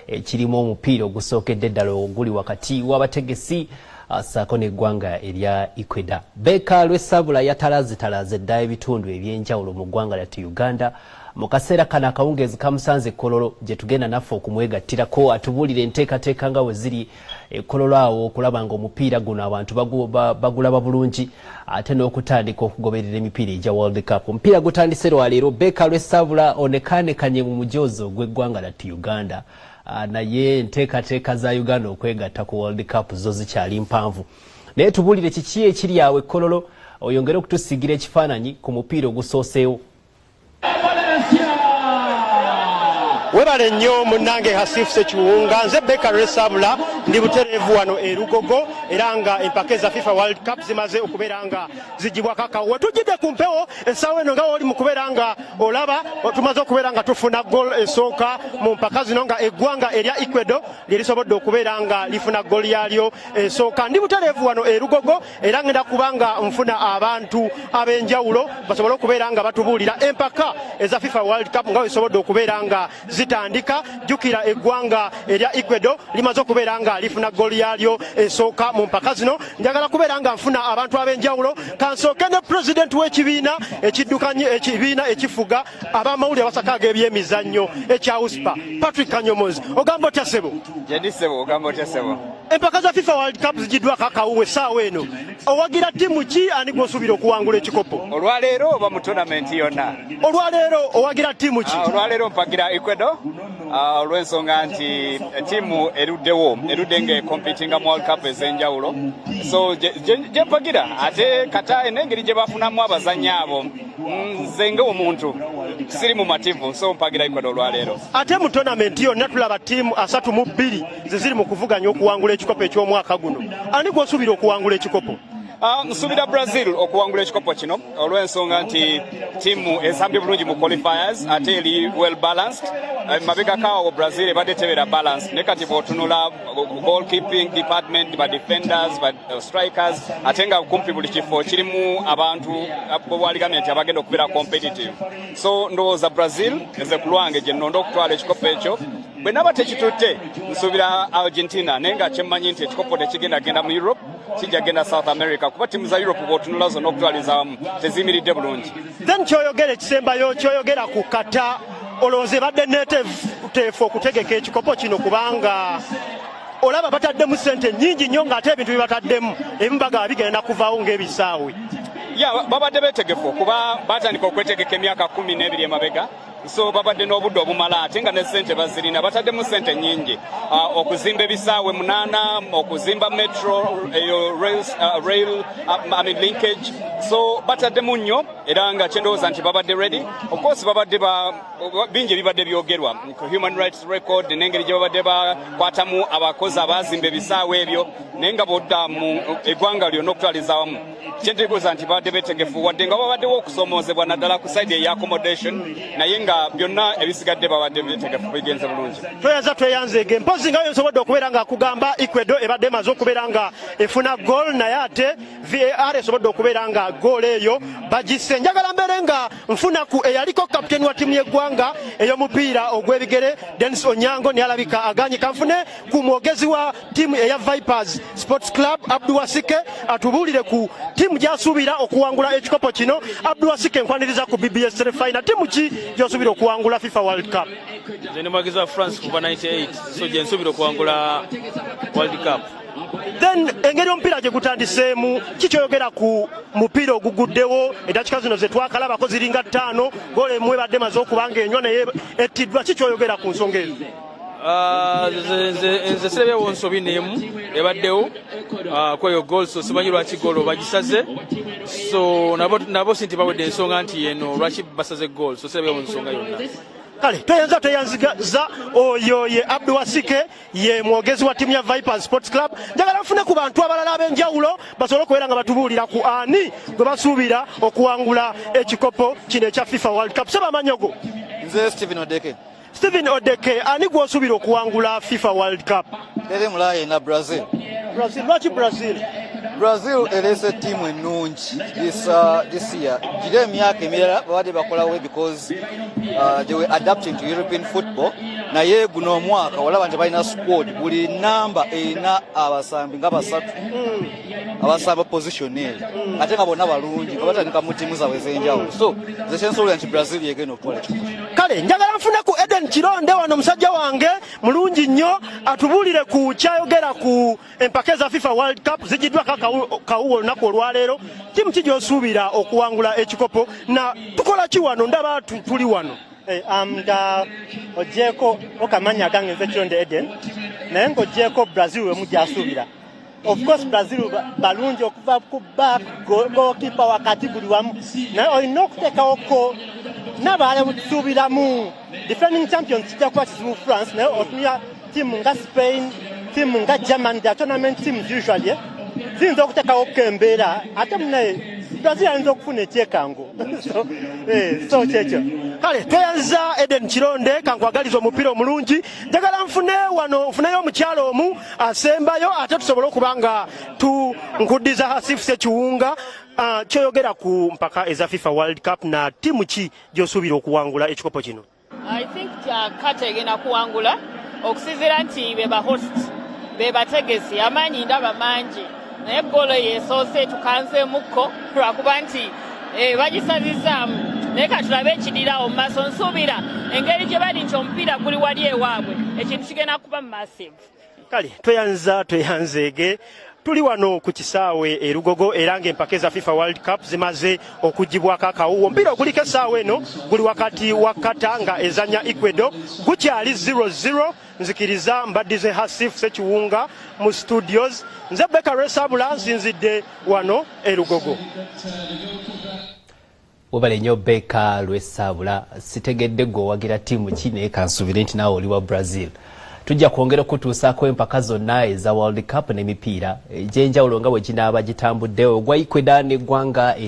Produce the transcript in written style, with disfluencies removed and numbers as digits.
Ekirimu omupiira ogusookedde ddala oguli wakati w'abategesi ssaako n'eggwanga erya Ecuador. Beka Lwesabula yatalazetalaze dda ebitundu ebyenjawulo mu ggwanga lyattu Uganda. Mu kaseera kano akawungeezi kamusanze e Kololo, gye tugenda naffe okumwegattirako atubuulire enteekateeka nga bwe ziri e Kololo awo, okulaba nga omupiira guno abantu bagulaba bulungi, ate n'okutandika okugoberera emipiira egya World Cup. Omupiira gutandise lwaleero. Beka Lwesabula onekaanekanye mu mujoozi ogw'eggwanga lyattu Uganda. Naye enteekateeka za Uganda okwegatta ku World Cup zo zikyali mpanvu, naye tubuulire kiki ekiri awo e Kololo, oyongere okutusiigira ekifaananyi ku mupiira ogusooseewo. Webale nnyo munnange Hasifu Sekiwunga. Nze Beka Resabula, ndi butereevu wano e Lugogo, era nga empaka eza FIFA World Cup zimaze okubeera nga zigibwako akawo. Wetujjidde ku mpewo essaawa eno, nga wooli mu kubeera nga olaba, tumaze okubeera nga tufuna goal esooka mu mpaka zino, nga eggwanga erya Ecuador lye lisobodde okubeera nga lifuna goal yalyo esooka. Ndi butereevu wano e Lugogo, era ngenda kuba nga nfuna abantu ab'enjawulo basobole okubeera nga batubuulira empaka eza FIFA World Cup nga wezisobodde okubeera nga zitandika. Jjukira eggwanga erya Ecuador limaze okubeera nga lifuna goal yalyo esooka mu mpaka zino. Njagala kubeera nga nfuna abantu ab'enjawulo. Kansooke ne pulezidenti w'ekibiina ekiddukanye, ekibiina ekifuga abamawulire abasaka ag'ebyemizannyo ekya USPA, Patrick Kanyomozi. Ogamba otya, ssebo? Gyendi, ssebo. Ogamba otya, ssebo? Empaka za FIFA World Cup zigiddwako akawuwa essaawa eno. Owagira ttiimu ki? Ani gw'osuubira okuwangula ekikopo? Olwaleero oba mu tournament yonna? Olwaleero owagira ttiimu ki? Olwaleero mpagira Ecuador, olw'ensonga nti ttiimu eruddewo, erudde nga ecompetinga mu World Cup ez'enjawulo, so gye mpagira. Ate kata n'engeri gye bafunamu abazannyi abo, nze ng'omuntu siri mumativu, so mpagira Ecuador olwaleero. Ate mu tournament yonna tulaba ttiimu 32 ze ziri mu kuvuganya okuwangula ekikopo eky'omwaka guno. Ani gw'osuubira okuwangula ekikopo? Nsuubira Brazil okuwangula ekikopo kino, olw'ensonga nti ttiimu esambye bulungi mu qualifiers, ate eri well balanced. Mabegako awo Brazil ebadde tebeera balanced, naye kati bw'otunula goalkeeping department, ba defenders, ba strikers, ate nga kumpi buli kifo kirimu abantu bwewaligambye nti abagenda okubeera competitive. So ndowooza Brazil, nze ku lwange gye nnonda okutwala ekikopo ekyo. Bwe naba tekitutte, nsuubira Argentina, naye nga kyemmanyi nti ekikopo tekigenda genda mu Europe, kijja genda South America, kuba ttiimu za Europe bw'otunula zonna okutwaliza awamu teziyimiridde bulungi. Then kyoyogera ekisembayo, kyoyogera ku Qatar, olowooza ebadde neteefu okutegeka ekikopo kino? Kubanga olaba bataddemu sente nnyingi nnyo, ng'ate ebintu bye bataddemu ebimu bagaba bigenda kuvaawo ng'ebisaawe. Ya, babadde beetegefu, kuba batandika okwetegeka emyaka 12 emabega, so babadde n'obudde obumala, ate nga ne sente bazirina. Bataddemu sente nnyingi okuzimba ebisaawe 8, okuzimba metro eyo, rail, I mean linkage, so bataddemu nnyo, era nga kyendowooza nti babadde ready. Of course babadde ba bingi ebibadde byogerwa ku human rights record n'engeri gye babadde bakwatamu abakozi abazimba ebisaawe ebyo, naye nga bwodda mu eggwanga lyonna okutwaliza awamu, kyentegeeza nti babadde betegefu, wadde nga babaddewo okusoomoozebwa naddala ku side eya accommodation, naye nga byonna ebisigadde babadde betegefu, bigenze bulungi. Tweyanza, tweyanzeege. Mpozi nga nsobodde okubeera nga akugamba, Ecuador ebadde emaze okubeera nga efuna goal, naye ate VAR esobodde okubeera nga goal eyo bagisse. Njagala mbeere nga nfuna ku eyaliko kapiteeni wa ttiimu y'eggwanga ey'omupiira ogw'ebigere, Denis Onyango, naye alabika aganye. Kanfune ku mwogezi wa ttiimu eya Vipers Sports Club, Abdu Wasike, atubuulire ku ttiimu gy'asuubira okuwangula ekikopo kino. Abdu Wasike, nkwaniriza ku BBS Terefayina. Ttiimu ki gy'osuubira okuwangula FIFA World Cup? Nze ndi mwagizi wa France kuva 98, so gye nsuubira okuwangula World Cup. Then engeri omupiira gye gutandiseemu, kikyoyogera ku mupiira oguguddewo? Eddakiika zino ze twakalabako ziringa 5, goolo emu ebadde maze okuba nga enywa, naye ettiddwa. Kikyoyogera ku nsonga ezo? Nze sirabyewo nsobi n'emu ebaddewo kweyo goal, so simanyi lwaki goal bagisaze. So nabo si nti bawedde ensonga nti eno lwaki basaze goal, so sirabyewo nsonga yonna. Kale tweyanza, tweyanziza. Oyo ye Abdu Wasike, ye mwogezi wa ttiimu ya Vipers Sports Club. Njagala nfune ku bantu abalala ab'enjawulo basobole okubeera nga batubuulira ku ani gwe basuubira okuwangula ekikopo kino ekya FIFA World Cup. Seba amanyogo? Nze Stephen Odeke. Stephen Odeke, ani gw'osuubira okuwangula FIFA World Cup? Teri mulala na Brazil. Brazil? Lwaki Brazil? Brazil ereese ttiimu ennungi this year. Gira emyaka emirala babadde bakolawo because they were adapting to European football. Naye guno omwaka olaba nti balina squad, buli namba erina abasambi nga basatu abasamba position eyo, ate nga bonna balungi, nga batandika mu ttiimu zaabwe ez'enjawulo. So nze kyensobola nti Brazil yegenda okutwala ekikopo. Kale njagala nfune ku Eden Kironde wano, musajja wange mulungi nnyo, atubuulire ku kyayogera ku empaka eza FIFA World Cup zigiddwako kawuwo olunaku olwaleero. Tiimu ki gy'osuubira okuwangula ekikopo, na tukola ki wano? Ndaba tuli wano. Nga ogyeko okamanya agange, nze Kironde Eden, naye ng'ogyeko Brazil wemu gyasuubira. Of course Brazil balungi okuva ku back, goalkeeper, wakati, buli wamu, naye olina okuteekawoko n'abalala butusuubiramu. Defending champions kijja kuba kizibu France, naye otunira tiimu nga Spain, tiimu nga German, their tournament teams usually ziyinza okuteekawoko embeera, ate munaye Brazil ayinza okufuna ekyekango. So kyekyo. Kale tweyanziza Eden Kironde, kankwagaliza omupiira omulungi. Njagala nfune wano, nfuneyo omukyalo omu asembayo, ate tusobole okuba nga nkuddiza Hasifu Sekiwunga. Kyoyogera ku mpaka eza FIFA World Cup, na ttiimu ki gy'osuubira okuwangula ekikopo kino? I think Qatar egenda kuwangula okusinziira nti be ba host, be bategesi. Amaanyi ndaba mangi, naye goolo yesoose tukanzeemukko lwakuba nti bagisazizaamu, naye katulabe ekirirawo mu maaso. Nsuubira engeri gye bali nti omupiira guli wali ewaabwe, ekintu kigenda kuba massive. Kale tweyanza, tweyanzeege. Tuli wano ku kisaawe e Lugogo, era ng'empaka eza FIFA World Cup zimaze okugibwako akawuwo. Omupiira oguliko essaawa eno guli wakati wa Qatar nga ezanya Ecuador, gukyali 0-0. Nzikiriza mbaddize Hasif Sekiwunga mu studios. Nze Beka Resabula, nsinzidde wano e Lugogo. Webale nnyo Beka Lwesaabula. Sitegedde gwe owagira ttiimu ki, naye kansuubire nti naawe oli wa Brazil. Tujja kwongera okutuusaako empaka zonna eza World Cup n'emipiira egy'enjawulo nga bwe ginaaba gitambudde, ogwa Ecuador n'eggwanga.